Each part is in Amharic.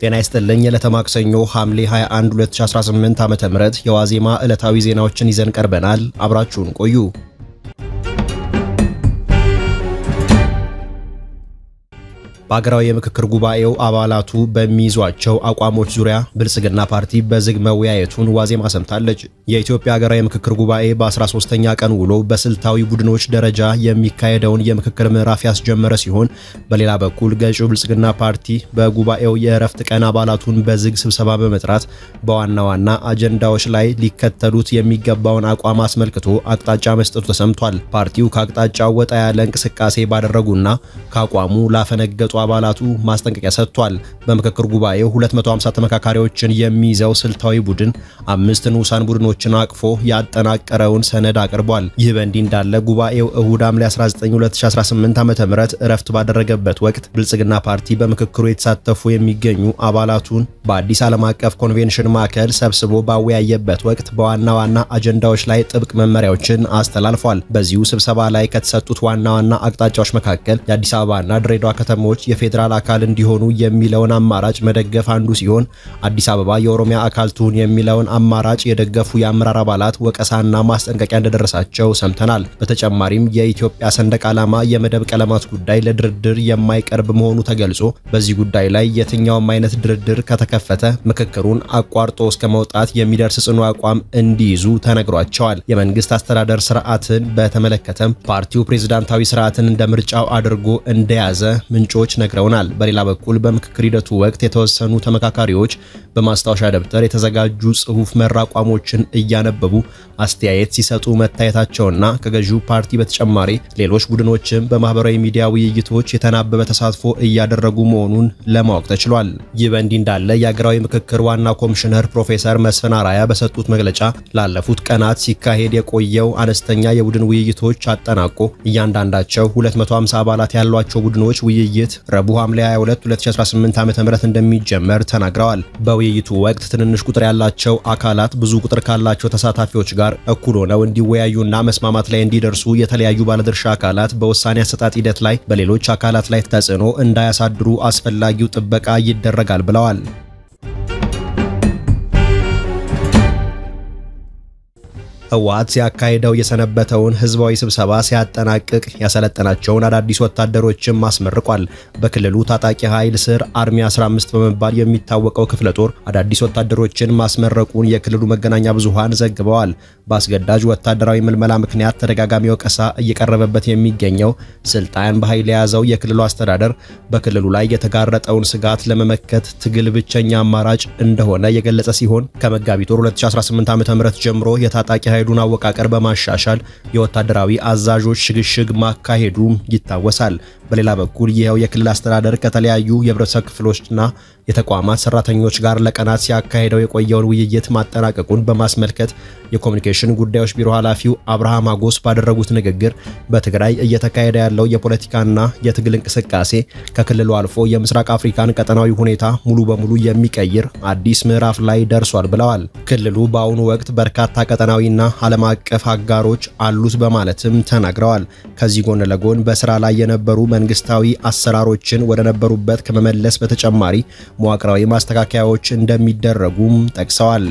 ጤና ይስጥልኝ። የዕለተ ማክሰኞ ሐምሌ 21 2018 ዓ.ም የዋዜማ ዕለታዊ ዜናዎችን ይዘን ቀርበናል። አብራችሁን ቆዩ። በሀገራዊ የምክክር ጉባኤው አባላቱ በሚይዟቸው አቋሞች ዙሪያ ብልጽግና ፓርቲ በዝግ መወያየቱን ዋዜማ ሰምታለች። የኢትዮጵያ ሀገራዊ የምክክር ጉባኤ በ13ኛ ቀን ውሎ በስልታዊ ቡድኖች ደረጃ የሚካሄደውን የምክክር ምዕራፍ ያስጀመረ ሲሆን፣ በሌላ በኩል ገዢው ብልጽግና ፓርቲ በጉባኤው የእረፍት ቀን አባላቱን በዝግ ስብሰባ በመጥራት በዋና ዋና አጀንዳዎች ላይ ሊከተሉት የሚገባውን አቋም አስመልክቶ አቅጣጫ መስጠቱ ተሰምቷል። ፓርቲው ከአቅጣጫው ወጣ ያለ እንቅስቃሴ ባደረጉና ከአቋሙ ላፈነገጡ አባላቱ ማስጠንቀቂያ ሰጥቷል። በምክክር ጉባኤው 250 ተመካካሪዎችን የሚይዘው ስልታዊ ቡድን 5 ንዑሳን ቡድኖችን አቅፎ ያጠናቀረውን ሰነድ አቅርቧል። ይህ በእንዲህ እንዳለ ጉባኤው እሁድ ሐምሌ 19 2018 ዓ.ም እረፍት ባደረገበት ወቅት ብልጽግና ፓርቲ በምክክሩ የተሳተፉ የሚገኙ አባላቱን በአዲስ ዓለም አቀፍ ኮንቬንሽን ማዕከል ሰብስቦ ባወያየበት ወቅት በዋና ዋና አጀንዳዎች ላይ ጥብቅ መመሪያዎችን አስተላልፏል። በዚሁ ስብሰባ ላይ ከተሰጡት ዋና ዋና አቅጣጫዎች መካከል የአዲስ አበባና ድሬዳዋ ከተሞች የፌዴራል አካል እንዲሆኑ የሚለውን አማራጭ መደገፍ አንዱ ሲሆን፣ አዲስ አበባ የኦሮሚያ አካል ትሁን የሚለውን አማራጭ የደገፉ የአመራር አባላት ወቀሳና ማስጠንቀቂያ እንደደረሳቸው ሰምተናል። በተጨማሪም የኢትዮጵያ ሰንደቅ ዓላማ የመደብ ቀለማት ጉዳይ ለድርድር የማይቀርብ መሆኑ ተገልጾ በዚህ ጉዳይ ላይ የትኛውም አይነት ድርድር ከተከፈተ ምክክሩን አቋርጦ እስከ መውጣት የሚደርስ ጽኑ አቋም እንዲይዙ ተነግሯቸዋል። የመንግስት አስተዳደር ስርዓትን በተመለከተም ፓርቲው ፕሬዝዳንታዊ ስርዓትን እንደ ምርጫው አድርጎ እንደያዘ ምንጮች ነግረውናል። በሌላ በኩል በምክክር ሂደቱ ወቅት የተወሰኑ ተመካካሪዎች በማስታወሻ ደብተር የተዘጋጁ ጽሑፍ መር አቋሞችን እያነበቡ አስተያየት ሲሰጡ መታየታቸውና ከገዢው ፓርቲ በተጨማሪ ሌሎች ቡድኖችም በማህበራዊ ሚዲያ ውይይቶች የተናበበ ተሳትፎ እያደረጉ መሆኑን ለማወቅ ተችሏል። ይህ በእንዲህ እንዳለ የሀገራዊ ምክክር ዋና ኮሚሽነር ፕሮፌሰር መስፍን አራያ በሰጡት መግለጫ ላለፉት ቀናት ሲካሄድ የቆየው አነስተኛ የቡድን ውይይቶች አጠናቆ እያንዳንዳቸው 250 አባላት ያሏቸው ቡድኖች ውይይት ረቡዕ ሐምሌ 22 2018 ዓ.ም እንደሚጀመር ተናግረዋል። በውይይቱ ወቅት ትንንሽ ቁጥር ያላቸው አካላት ብዙ ቁጥር ካላቸው ተሳታፊዎች ጋር እኩል ሆነው እንዲወያዩና መስማማት ላይ እንዲደርሱ የተለያዩ ባለድርሻ አካላት በውሳኔ አሰጣጥ ሂደት ላይ በሌሎች አካላት ላይ ተጽዕኖ እንዳያሳድሩ አስፈላጊው ጥበቃ ይደረጋል ብለዋል። ህወሓት ሲያካሂደው የሰነበተውን ህዝባዊ ስብሰባ ሲያጠናቅቅ ያሰለጠናቸውን አዳዲስ ወታደሮችም አስመርቋል። በክልሉ ታጣቂ ኃይል ስር አርሚ 15 በመባል የሚታወቀው ክፍለ ጦር አዳዲስ ወታደሮችን ማስመረቁን የክልሉ መገናኛ ብዙሃን ዘግበዋል። በአስገዳጅ ወታደራዊ ምልመላ ምክንያት ተደጋጋሚ ወቀሳ እየቀረበበት የሚገኘው ስልጣን በኃይል የያዘው የክልሉ አስተዳደር በክልሉ ላይ የተጋረጠውን ስጋት ለመመከት ትግል ብቸኛ አማራጭ እንደሆነ የገለጸ ሲሆን፣ ከመጋቢት ወር 2018 ዓ.ም ጀምሮ የታጣቂ ኃይሉን አወቃቀር በማሻሻል የወታደራዊ አዛዦች ሽግሽግ ማካሄዱም ይታወሳል። በሌላ በኩል ይኸው የክልል አስተዳደር ከተለያዩ የህብረተሰብ ክፍሎችና የተቋማት ሰራተኞች ጋር ለቀናት ሲያካሄደው የቆየውን ውይይት ማጠናቀቁን በማስመልከት የኮሚኒኬሽን ጉዳዮች ቢሮ ኃላፊው አብርሃም አጎስ ባደረጉት ንግግር በትግራይ እየተካሄደ ያለው የፖለቲካና የትግል እንቅስቃሴ ከክልሉ አልፎ የምስራቅ አፍሪካን ቀጠናዊ ሁኔታ ሙሉ በሙሉ የሚቀይር አዲስ ምዕራፍ ላይ ደርሷል ብለዋል። ክልሉ በአሁኑ ወቅት በርካታ ቀጠናዊና ዓለም አቀፍ አጋሮች አሉት በማለትም ተናግረዋል። ከዚህ ጎን ለጎን በስራ ላይ የነበሩ መንግስታዊ አሰራሮችን ወደ ነበሩበት ከመመለስ በተጨማሪ መዋቅራዊ ማስተካከያዎች እንደሚደረጉም ጠቅሰዋል።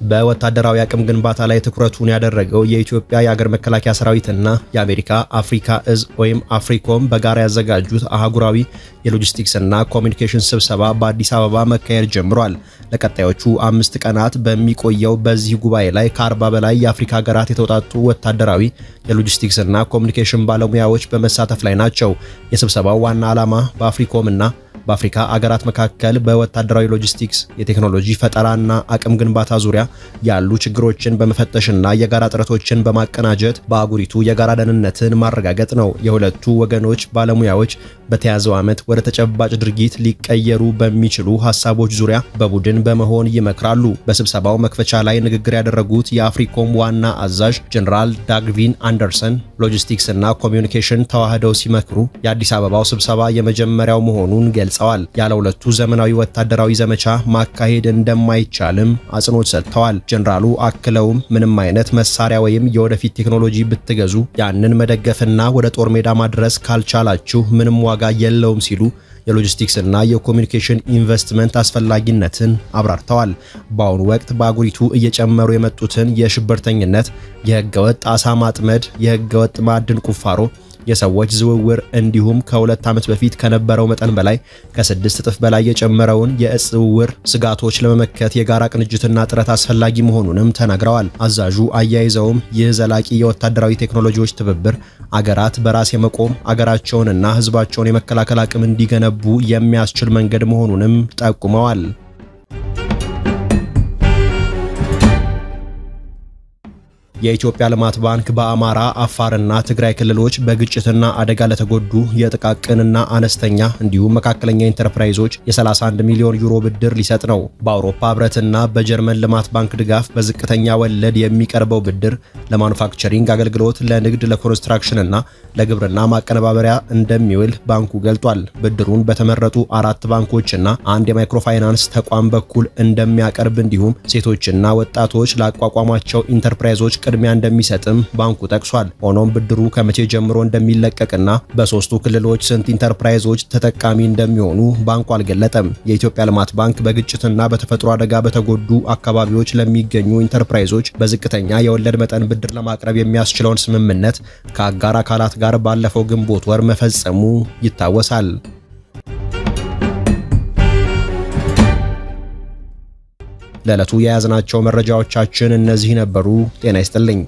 በወታደራዊ አቅም ግንባታ ላይ ትኩረቱን ያደረገው የኢትዮጵያ የአገር መከላከያ ሰራዊትና የአሜሪካ አፍሪካ እዝ ወይም አፍሪኮም በጋራ ያዘጋጁት አህጉራዊ የሎጂስቲክስና ኮሚኒኬሽን ስብሰባ በአዲስ አበባ መካሄድ ጀምሯል። ለቀጣዮቹ 5 ቀናት በሚቆየው በዚህ ጉባኤ ላይ ከ40 በላይ የአፍሪካ ሀገራት የተውጣጡ ወታደራዊ የሎጂስቲክስና ኮሚኒኬሽን ባለሙያዎች በመሳተፍ ላይ ናቸው። የስብሰባው ዋና ዓላማ በአፍሪኮም እና በአፍሪካ አገራት መካከል በወታደራዊ ሎጂስቲክስ፣ የቴክኖሎጂ ፈጠራና አቅም ግንባታ ዙሪያ ያሉ ችግሮችን በመፈተሽና የጋራ ጥረቶችን በማቀናጀት በአህጉሪቱ የጋራ ደህንነትን ማረጋገጥ ነው። የሁለቱ ወገኖች ባለሙያዎች በተያዘው ዓመት ወደ ተጨባጭ ድርጊት ሊቀየሩ በሚችሉ ሀሳቦች ዙሪያ በቡድን በመሆን ይመክራሉ። በስብሰባው መክፈቻ ላይ ንግግር ያደረጉት የአፍሪኮም ዋና አዛዥ ጀነራል ዳግቪን አንደርሰን ሎጂስቲክስ እና ኮሚዩኒኬሽን ተዋህደው ሲመክሩ የአዲስ አበባው ስብሰባ የመጀመሪያው መሆኑን ገልጸዋል። ያለ ሁለቱ ዘመናዊ ወታደራዊ ዘመቻ ማካሄድ እንደማይቻልም አጽንኦት ሰጥተዋል። አስታውቀዋል። ጀነራሉ አክለውም ምንም አይነት መሳሪያ ወይም የወደፊት ቴክኖሎጂ ብትገዙ ያንን መደገፍና ወደ ጦር ሜዳ ማድረስ ካልቻላችሁ ምንም ዋጋ የለውም ሲሉ የሎጂስቲክስ እና የኮሚኒኬሽን ኢንቨስትመንት አስፈላጊነትን አብራርተዋል። በአሁኑ ወቅት በአህጉሪቱ እየጨመሩ የመጡትን የሽብርተኝነት፣ የህገወጥ አሳ ማጥመድ፣ የህገወጥ ማዕድን ቁፋሮ፣ የሰዎች ዝውውር እንዲሁም ከ2 ዓመት በፊት ከነበረው መጠን በላይ ከ6 እጥፍ በላይ የጨመረውን የእጽ ዝውውር ስጋቶች ለመመከት የጋራ ቅንጅትና ጥረት አስፈላጊ መሆኑንም ተናግረዋል። አዛዡ አያይዘውም ይህ ዘላቂ የወታደራዊ ቴክኖሎጂዎች ትብብር አገራት በራስ የመቆም አገራቸውንና ሕዝባቸውን የመከላከል አቅም እንዲገነቡ የሚያስችል መንገድ መሆኑንም ጠቁመዋል። የኢትዮጵያ ልማት ባንክ በአማራ፣ አፋርና ትግራይ ክልሎች በግጭትና አደጋ ለተጎዱ የጥቃቅንና አነስተኛ እንዲሁም መካከለኛ ኢንተርፕራይዞች የ31 ሚሊዮን ዩሮ ብድር ሊሰጥ ነው። በአውሮፓ ሕብረትና በጀርመን ልማት ባንክ ድጋፍ በዝቅተኛ ወለድ የሚቀርበው ብድር ለማኑፋክቸሪንግ አገልግሎት፣ ለንግድ፣ ለኮንስትራክሽንና ለግብርና ማቀነባበሪያ እንደሚውል ባንኩ ገልጧል። ብድሩን በተመረጡ አራት ባንኮችና አንድ የማይክሮፋይናንስ ተቋም በኩል እንደሚያቀርብ እንዲሁም ሴቶችና ወጣቶች ላቋቋሟቸው ኢንተርፕራይዞች ቅድሚያ እንደሚሰጥም ባንኩ ጠቅሷል። ሆኖም ብድሩ ከመቼ ጀምሮ እንደሚለቀቅና በሶስቱ ክልሎች ስንት ኢንተርፕራይዞች ተጠቃሚ እንደሚሆኑ ባንኩ አልገለጠም። የኢትዮጵያ ልማት ባንክ በግጭትና በተፈጥሮ አደጋ በተጎዱ አካባቢዎች ለሚገኙ ኢንተርፕራይዞች በዝቅተኛ የወለድ መጠን ብድር ለማቅረብ የሚያስችለውን ስምምነት ከአጋር አካላት ጋር ባለፈው ግንቦት ወር መፈጸሙ ይታወሳል። ለዕለቱ የያዝናቸው መረጃዎቻችን እነዚህ ነበሩ። ጤና ይስጥልኝ።